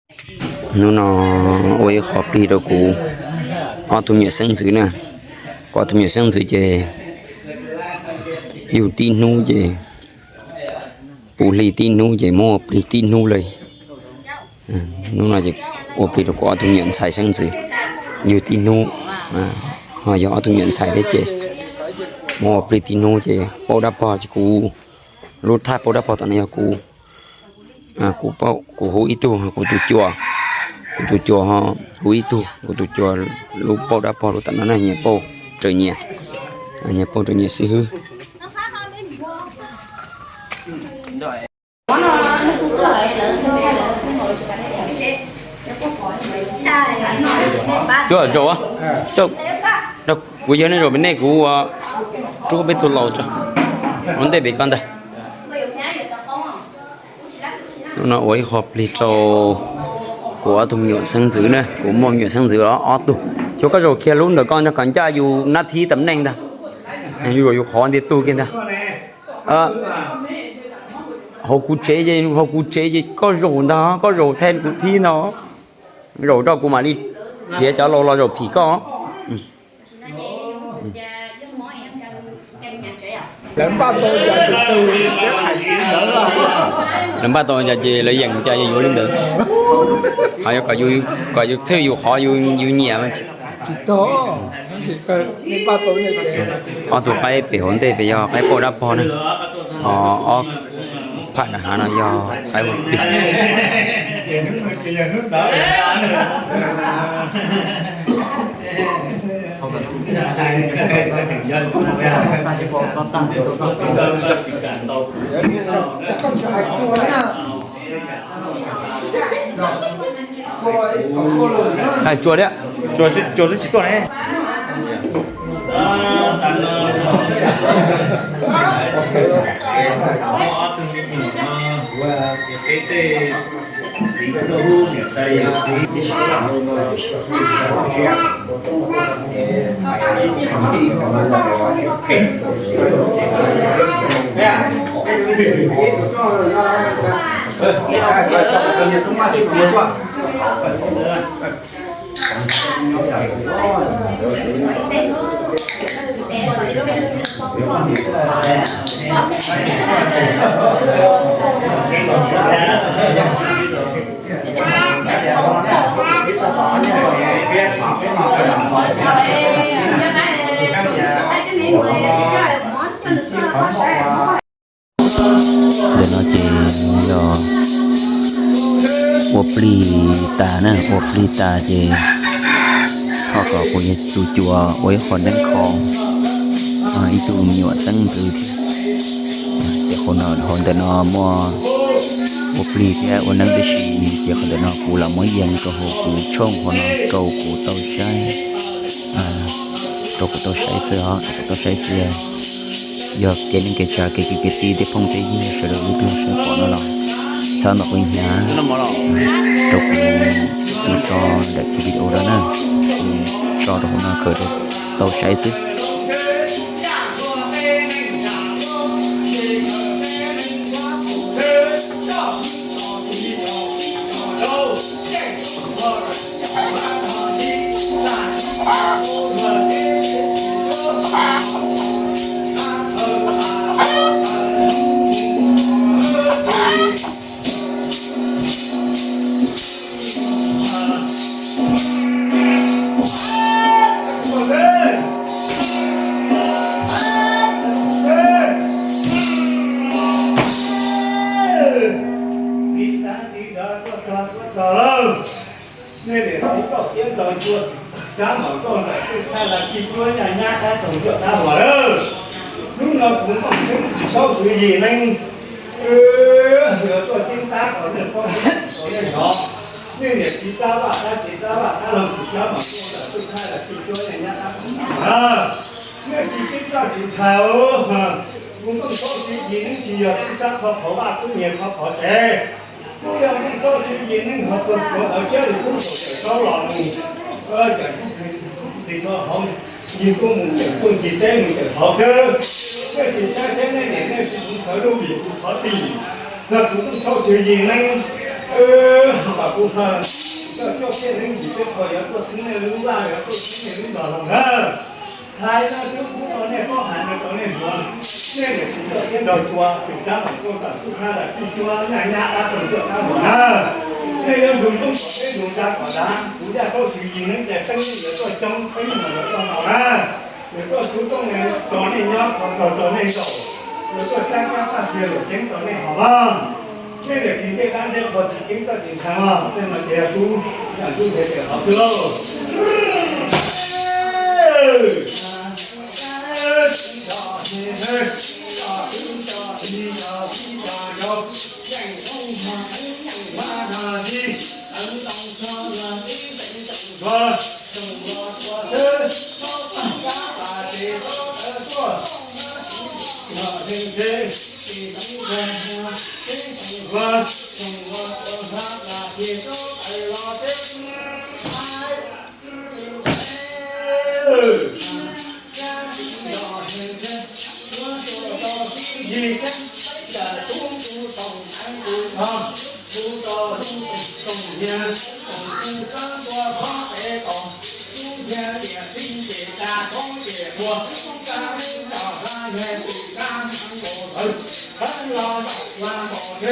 Hnub no ua ib qho plig rau kuv ob tug me nyuam xeeb ntxwv na. Kuv ob tug me nyuam xeeb ntxwv ces yug tib hnub ces puv hli tib hnub ces muab ua plig tib hnub lawm. Hnub no ces ua plig rau kuv ob tug me nyuam ntxhais xeeb ntxwv, yug tib hnub, ho yog ob tug me nyuam ntxhais thiab ces muab ua plig tib hnub ces pauj dab pog ces kuv lub thaj pauj dab pog tom no yog kuv, kuv pauj, kuv hu ib tug, kuv tus cuas, kuv tus cuas ho hu ib tug, kuv tus cuas lub pauj dab pog lub tom no na, nyias pauj raws nyias, nyias pauj raws nyias xib hwb. Cuaj zaus, kuv yog nej zaum pem nej kuv ua rub peb tug laus tso, ua ntej pem koj ntag. Hnub no ua ib qho plig rau kuv ob tug me nyuam xeeb ntxwv na, kuv muaj me nyuam xeeb ntxwv ob tug. Cuag koj zaum kiag lub ntawm koj nco kom ncaj yus nab thib tam neej ntag, yus zaum yus qhov ntiag tug kiag ntag. Hauv kuv tsev ces, hauv kuv tsev ces koj zaum ntag, koj zaum thaij kuv thib ntag, zaum rau kuv mam li nrhiav cov laus los zaum phim koj. Lawv npaj tau cas ces lawv yeem cas yuav li ntawd. Ho yog kom yus thwj yus qhov yus nyiam. Ob tug qaib pem hauv ntej pem yog qaib pauj dab pog na, ho ob phaj nram hav no yog qaib ua plig. Tsuas thiab, tsuas tsis tuaj ne. Ntawm no ces yog ua plig tas na, ua plig tas ces ho kom kuv yog tus cuas ua ib qho neeb kho ib tug me nyuam xeeb ntxwv thiab. Ces qhov no, hauv ntawm no muaj ua plig thiab ua neeb tib si, ces qhov ntawm no kuv lam muab yees rau hauv kuv tshooj qhov no rau kuv tau saib, rau kuv tau saib xwb os, rau kuv tau saib xwb. Yog kev neej kev tsav kev kwv kev tij tej phooj tej ywg sawv daws lub tug saib pom no los txhawb nqa kuv ib hnyav rau kuv tus tso ntawm video no na, kuv tso rau hauv no kawg rau tau saib xwb. Nej niam txiv koj thiab nrog cuag, rab mom nkauj ntawm twj thaij los cig cuab nyaj nyab dab tog cuaj dab huas lawm. Hnub no kuv Nkauj Xeeb tsis txhob tswv yim neeg, yuav tuaj ceeb tab kom nej paub, kom nej hnov. Nej niam txiv rab vaj dab tsev rab vaj dab laug tsis rab mom nkauj ntawm twj thaij los cig cuab nyaj nyab dab tog na. Nej tsis ceeb toj tsis ntshai, kuv Nkauj Xeeb tswv yim neeg tsis yog tib sab qhov qhov vaj tub nyiag qhov qhov tsev. Kuj yog Nkauj Xeeb tswv yim neeg ho tuag tuag ntawd siab li kub txaus tawm saub los mus, cam kub tis rau hauv ncig kub mus cam kub ncig teb mus cam hauv xwb. Nej tsis saib seb nej niam nej txiv kuv sawv lub vim kuv thov tim, txog kuv Nkauj Xeeb tswv yim neeg. Kuv hawm, koj coj peb leej yim peb qho yuav tuaj xeeb nej lub vaj, yuav tuaj xeeb nej lub nrog laug na. Hlais no twb pub rau nej, pob hav no rau nej hluav, nej niam txiv tuaj thiab nraug cua, xwm kab kom tuaj kom tub khab lam tij cuab nyaj nyab dab rau tuaj dab hluas na. Nej yuav nrug ntuj kom teb, nrug nra kom dav, kuv yaj saub tswv yim neeb cai teeb yuav tuaj coob, teeb yuav tuaj ntau na. Yuav tuaj txhub tooj tso nej nyob, qhov tog tso nej zaum, yuav tuaj sab kab paj txiag luam ceeb tso nej haus vaj. Nej niam txiv tej dab nteb qhov tsis ceeb txoj tsis ntshai os, tej no ces yog tub, yog tub nrhiav tias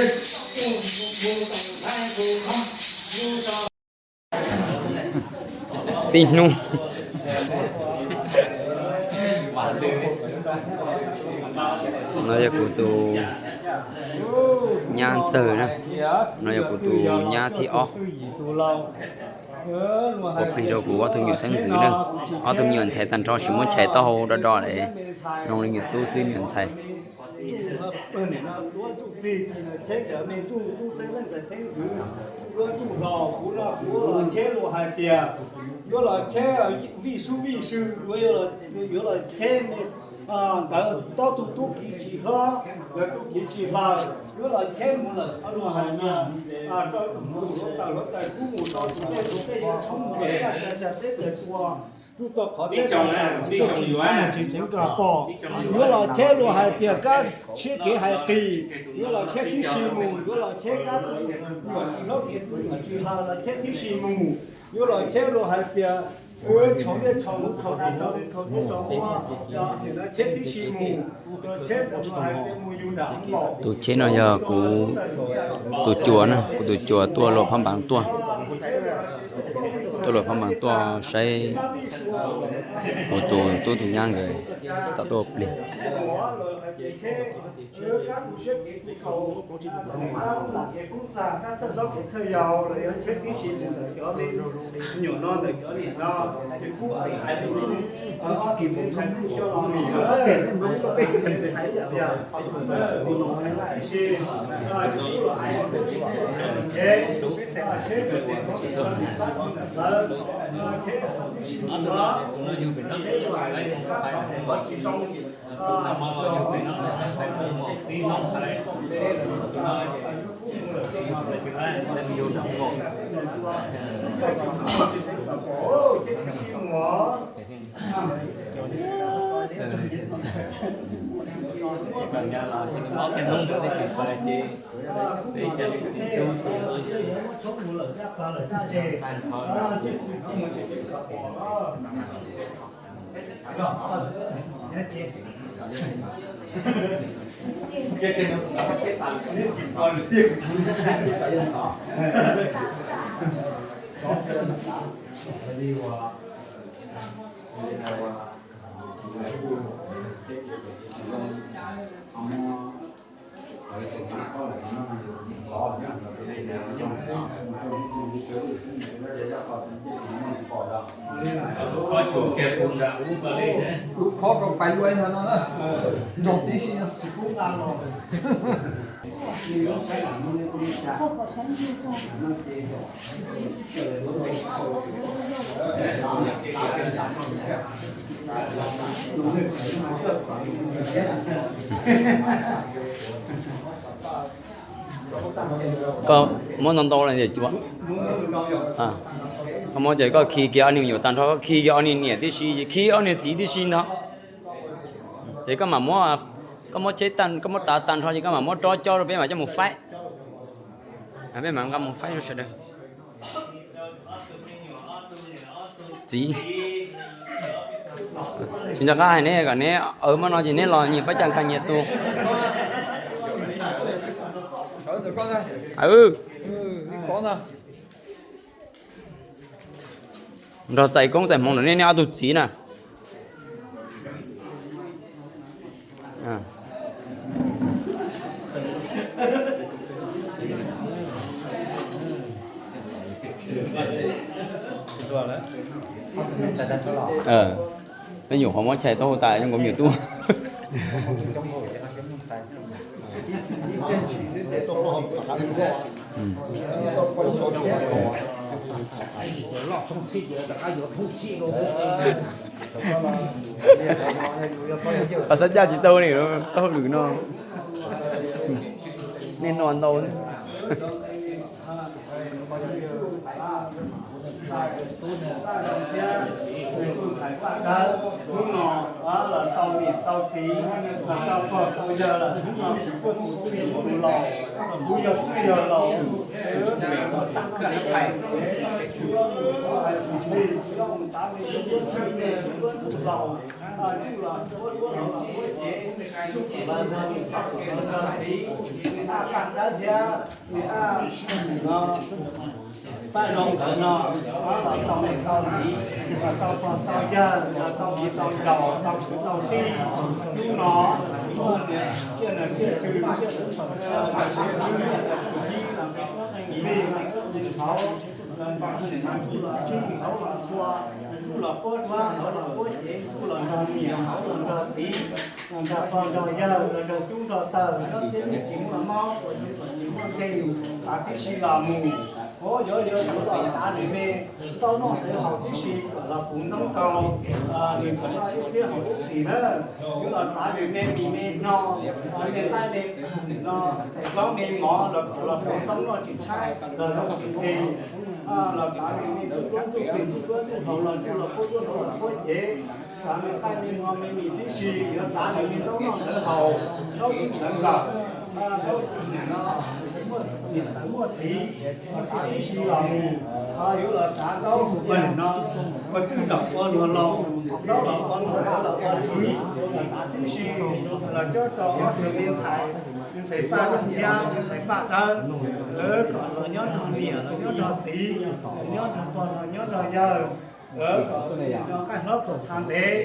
qhov twg lauj. Tib hnub no yog kuv tus nyab ntxawg na, no yog kuv tus nyab thib ob. Ua plig rau kuv ob tug me nyuam xeeb ntxwv na, ob tug me nyuam ntxhais tag nrho tsis muab chais taub hau do do li, zoo li nyuam tub xwb me nyuam ntxhais. Yuav los cheb luag hais tias, yuav los cheb vij sub vij sw, yuav los cheb ntawd tob tus tub kiv tsis hlob, yog tub kiv tsis hla, yuav los cheb mus lawm luag hais tias rau tus hluav taws hluav taws kub mus rau tus tej tus tej yuav tshoob mus lawm, teb teb tua, rau qhov teb tsis tseev rau pom. Yuav los cheb luag hais tias kab siab kev hais qis, yuav los cheb tib si mus, yuav los cheb kab nyuam tsis hlob kev nyuam tsis hla los cheb tib si mus. Yuav los cheb luag hais tias tshau liaj tshau tshau tshau tshau tshau tshau cheb tib si mus, los cheb luag hais tias mus yug nram. Tus cheb no yog kuv tus cuas na, kuv tus cuas tuaj luag phab npav tuaj, tuaj luag phab npav tuaj saib kuv tus tub tus nyab nkawd tom tuaj ua plig. Lub khob rau pais luaj ib ntag no na, nrog tib si no. Koj muab ntau ntau li, koj muab ces koj khi kiag ob niag me nyuam tag nrho, koj khi kiag ob niag niam tib si, khi ob niag txiv tib si ntag. Ces koj mam muab, koj muab tsheb tag, koj muab tav tag nrho ces koj mam muab rov coj rau peb mam coj mus faib. Peb mam nqa mus faib rau sawv daws. Txiv, tsis nco qab hais neb kom neb, aw, hmo no ces neb los nyias pab caj nqa nyias tus. Nrog txais koob txais hmoov rau nej, nej ob tug txiv na. Peb nyuam qhuav muab chais taub hau tas zoo nkaus me nyuam tub. Pab xav caj tsis tau li, xav hauj lwm no, nej no ntau. Ntxhais Paj Dawb, hnub no los tau niam tau txiv, los tau pog tau yawg lawm, hnub no kuv kuj tus txij tus laus, kuv yog txij yog laus, hais tsis li, tav li tus laus, tus laus, tus laus ces, los nrog txiv, nws Paj Dawb thiab nws Paj Zoo nkawd no, los tau niam tau txiv, los tau pog tau yawg, los tau viv tau ncaus, tau kwv tau tij, hnub no tsiaj niam tsiaj tswv, tsiaj txawv txawv, tsiaj txawv txawv, tsiaj txawv txawv, tsiaj txawv txawv, los nqa nqe nqe nqe li, nqe nqe nqe thaud, los nqa nqe nqe nqe los txij hauv los txhua, kuj los puab duab, hauv los puab cev, kuj los nrog niam, hauv los nrog txiv, los nrog pog nrog yawg, los nrog cub nrog tawg, tsob txhiab yeej tsis muaj mob, tsis muaj nkeeg, tav tib si los mus. Yuav yuav yuav los tav nws me, tau noj tau haus tib si kom los puv ntoob kau, nws kom noj ib txhiab haus ib txhis na. Yuav los tav nws me mis me no, me nqaij me no, zaub me mov los kom los puv ntoob noj tsis tshaib, los zaub tsis ntxhe. Los tav nws me ntuj duab ntuj plig ntuj duab ntuj haus los ntuj los puab duab los puab cev. Tav nws nqaij me no me mis tib si, yuav tav nws me ntoob noj ntawv haus, zaub txhwb ntawv nkawm, zaub niam tawv muaj txiv, tav tib si los mus. Yuav los tav ntaub hu pawg no, ua txwj zaum ua luag laus, ntaub los ua luag, ntaub los ua tswv, tav tib si los cob rau ob tug me ntxhais, me ntxhais Paj Dawb thiab me ntxhais Paj Dawb, kom los nyob nrog niam los nyob nrog txiv, los nyob nrog pog los nyob nrog yawg, kom no qaij hlob kom txha ntev,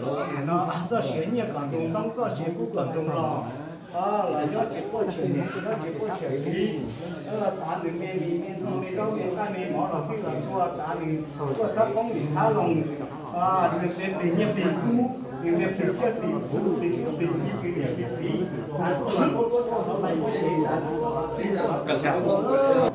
kom no txoj sia nyiaj kom ntoos ntoob, txoj sia kub kom ntoos los, los nyob tsis quaj tsis niam, nyob tsis quaj tsis txiv, tav nws me mis me no me zaub me nqaij me mov los txhij los txhua, tav nws quaj txhob poob nws txhob loos, nws me plig nyiaj plig kub, nws me plig tsiaj plig txhu plig tub plig kiv plig niam plig txiv, tav tuaj los ntuj tuaj tuaj hauv lawv tuaj cev tas nws los txhij los txhua.